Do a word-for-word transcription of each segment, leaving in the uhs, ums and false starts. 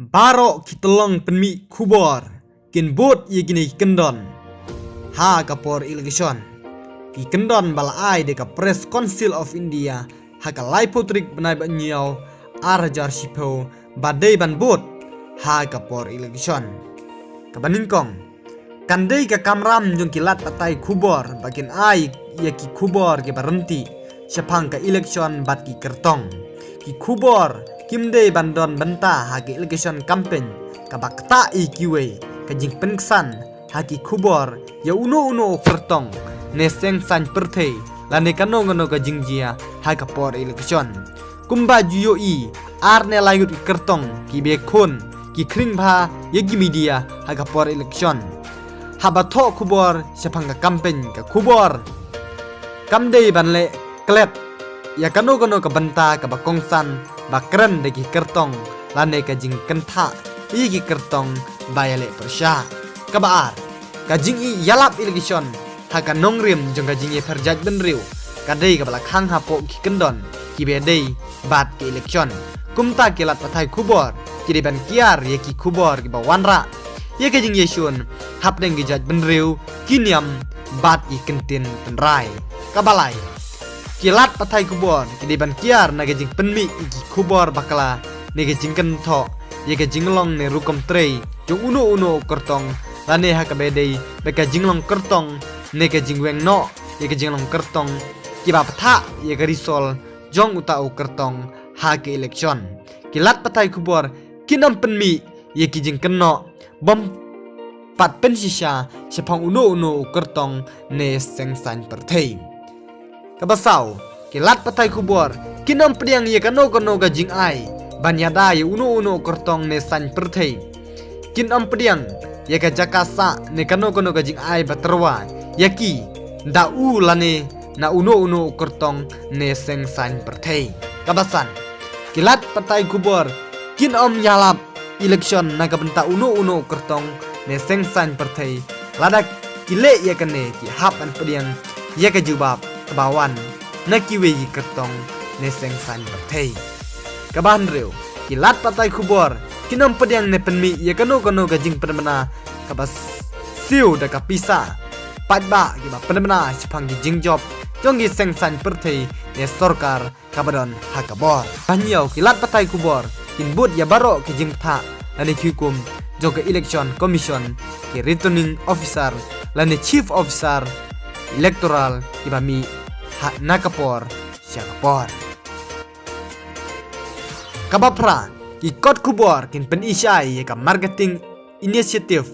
Baroh ki tyllong pynmih khubor kin bud ïa kine ki kyndon ha ka por election. Ki kyndon ba la ai da ka Press Council of India ha ka laiphew tarik bnai ba hynñiew, ar hajar shiphew, ba dei ban bud ha ka por election. Kaba nyngkong, kan dei ka kamram jong ki lad pathai khubor ba kin ai ïa ki khubor kiba ryntih shaphang ka election bad ki kyrtong. Ki khubor kim dei ban don bynta ha ka election campaign kaba ktah ïa kiwei, ka jingpynksan ha ki khubor ïa uno uno u kyrtong ne seng saiñ pyrthei lane kano kano ka jingjia ha ka por election. Kumba ju ïohi, ar ne lai ngut ki kyrtong kiba khun ki khring bha ïa ki media ha ka por election. Haba thoh khubor shaphang ka campaign, ka khubor kam dei ban leh klet ïa kano kano ka bynta kaba kongsan ba kren da ki kyrtong lane ka jingkynthah ïa ki kyrtong ba ïaleh pyrshah. Kaba ar, ka jingïalap election ha ka nongrim jong ka jingïapher jaitbynriew ka dei kaba la khang hapoh ki kyndon kiba dei bad ki election. Kumta ki lad pathai khubor ki dei ban kiar ïa ki khubor kiba wanrah ïa ka jingïashun hapdeng ki jaitbynriew, ki niam bad ki kyntien tynrai. Kaba lai, ki lad pathai khubor ki dei ban kiar na ka jingpynmih ïa ki khubor bakla ne ka jingkynthoh ïa ka jinglong ne rukom trei jong uno uno u kyrtong lane ha kaba dei bad ka jinglong kyrtong ne ka jingweng noh ïa ka jinglong kyrtong kiba pynthah ïa ka result jong uta u kyrtong ha ka election. Ki lad pathai khubor kin ym pynmih ïa ki jingkynnoh bym pat pynshisha shaphang uno uno u kyrtong ne seng saiñ pyrthei. Kaba saw, ki lad pathai khubor kin ym pdiang ïa kano kano ka jingai ban ïada ïa uno uno u kyrtong ne saiñ pyrthei. Kin ym pdiang ïa ka jaka sah ne kano kano ka jingai ba tyrwa ïa ki da u lane na uno uno u kyrtong ne seng saiñ pyrthei. Kaba san, ki lad pathai khubor kin ym ïalap election na ka bynta uno uno u kyrtong ne seng saiñ pyrthei lada ki leh ïa kane ki hap ban pdiang ïa ka jubab kaba wan na kiwei ki kyrtong ne seng saiñ pyrthei. Kaba hynriew, ki lad pathai khubor kin ym pdiang ne pynmih ïa kano kano ka jingpynbna kaba siew da ka pisa paidbah kiba pynbna shaphang ki jingjop jong ki seng saiñ pyrthei ne sorkar kaba don ha ka bor. Ba hynñiew, ki lad pathai khubor kin bud ïa baroh ki jingpynthah lane ki hukum jong ka Election Commission, ki Returning Officer lane Chief Officer Electoral kiba mih ha na ka por sha ka por. Kaba phra, ki kot khubor kin pynishai ïa ka marketing initiative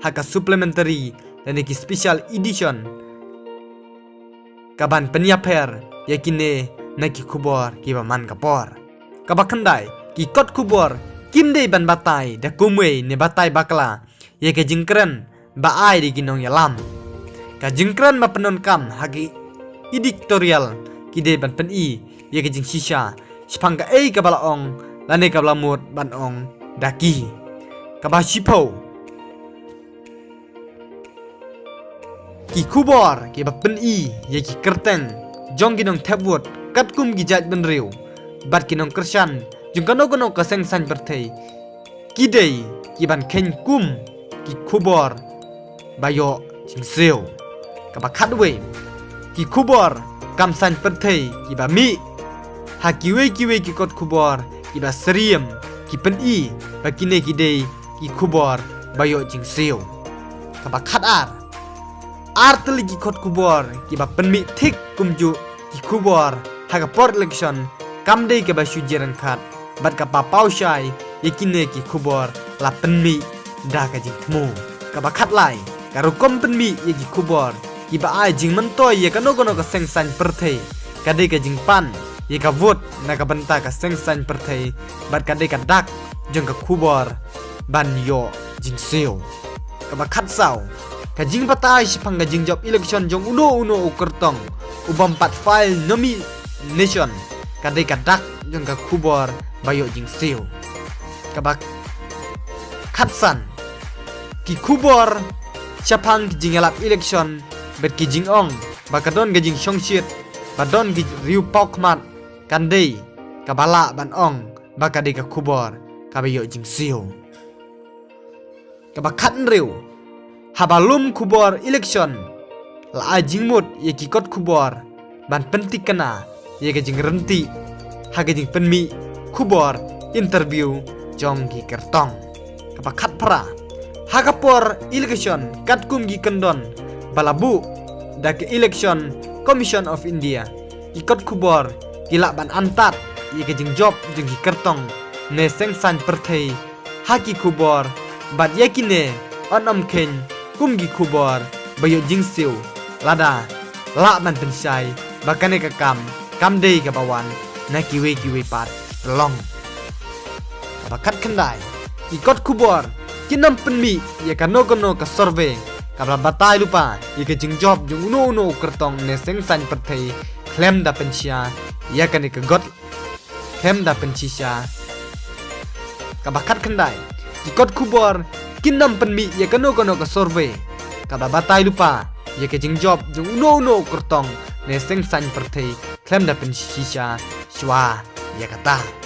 ha ka supplementary lane ki special edition kaban pynïapher ïa kine na ki khubor kiba man ka por. Kaba khyndai, ki kot khubor kim dei ban batai da kumwei ne batai bakla ïa ka jingkren ba ai da ki nongïalam. Ka jingkren ba pyndonkam ha ki editorial ki dei ban pyni ïa ka jingshisha shaphang kaei kaba la ong lane kaba la mut ban ong da ki. Kaba shiphew, ki khubor kiba pyni ïa ki kyrteng jong ki nongthep vote katkum ki jaitbynriew bad ki nongkyrshan jong kano kano ka seng saiñ pyrthei ki dei kiban kheiñ kum ki khubor ba ïoh jingsiew. Kaba khatwei, ki khubor kam saiñ pyrthei kiba mih ha kiwei kiwei ki kot khubor kiba syriem ki pyni ba kine ki dei ki khubor ba ïoh jingsiew. Kaba khatar, ar tylli ki kot khubor kiba pynmih thik kumjuh ki khubor ha ka por election kam dei kaba shu jia ryngkat bad kaba paw shai ïa kine ki khubor la pynmih da ka jingthmu. Kaba khatlai, ka rukom pynmih ïa ki khubor kiba ai jingmyntoi ïa kano kano ka seng saiñ pyrthei ka dei ka jingpan ïa ka vote na ka bynta ka seng saiñ pyrthei bad ka dei ka dak jong ka khubor ban ïoh jingsiew. Kaba khatsaw, ka jingbatai shaphang ka jingjop election jong uno uno u kyrtong u bym pat file nomination ka dei ka dak jong ka khubor ba ïoh jingsiew. Kaba khatsan, ki khubor shaphang ki jingïalap election bad ki jingong ba ka don ka jingshongshit ba don ki riew pawkhmat kan dei kaba lah ban ong ba ka dei ka khubor kaba ïoh jingsiew. Kaba khatnriew, haba lum khubor election, la ai jingmut ïa ki kot khubor ban pyntikna ïa ka jingryntih ha ka jingpynmih khubor interview jong ki kyrtong. Kaba khatphra, ha ka por election katkum ki kyndon ba la buh da ka Election Commission of India, ki kot khubor ki lah ban antad ïa ka jingjop jong ki kyrtong ne seng saiñ pyrthei ha ki khubor, bad ïa kine yn ym kheiñ kum ki khubor ba ïoh jingsiew, lada lah ban pynshai ba kane ka kam kam dei kaba wan na kiwei kiwei pat ka long. Kaba khatkhyndai, ki kot khubor kin ym pynmih ïa kano kano ka survey kaba la batai lypa ïa ka jingjop jong uno uno u kyrtong ne seng saiñ pyrthei khlem da pynshisha ïa kane ka kot, khlem da pynshisha. Kaba khatkhyndai, ki kot khubor kin ym pynmih ïa kano kano ka survey kaba batai lypa ïa ka jingjop jong uno uno u kyrtong ne seng saiñ pyrthei khlem da pynshisha shuwa ïa kata.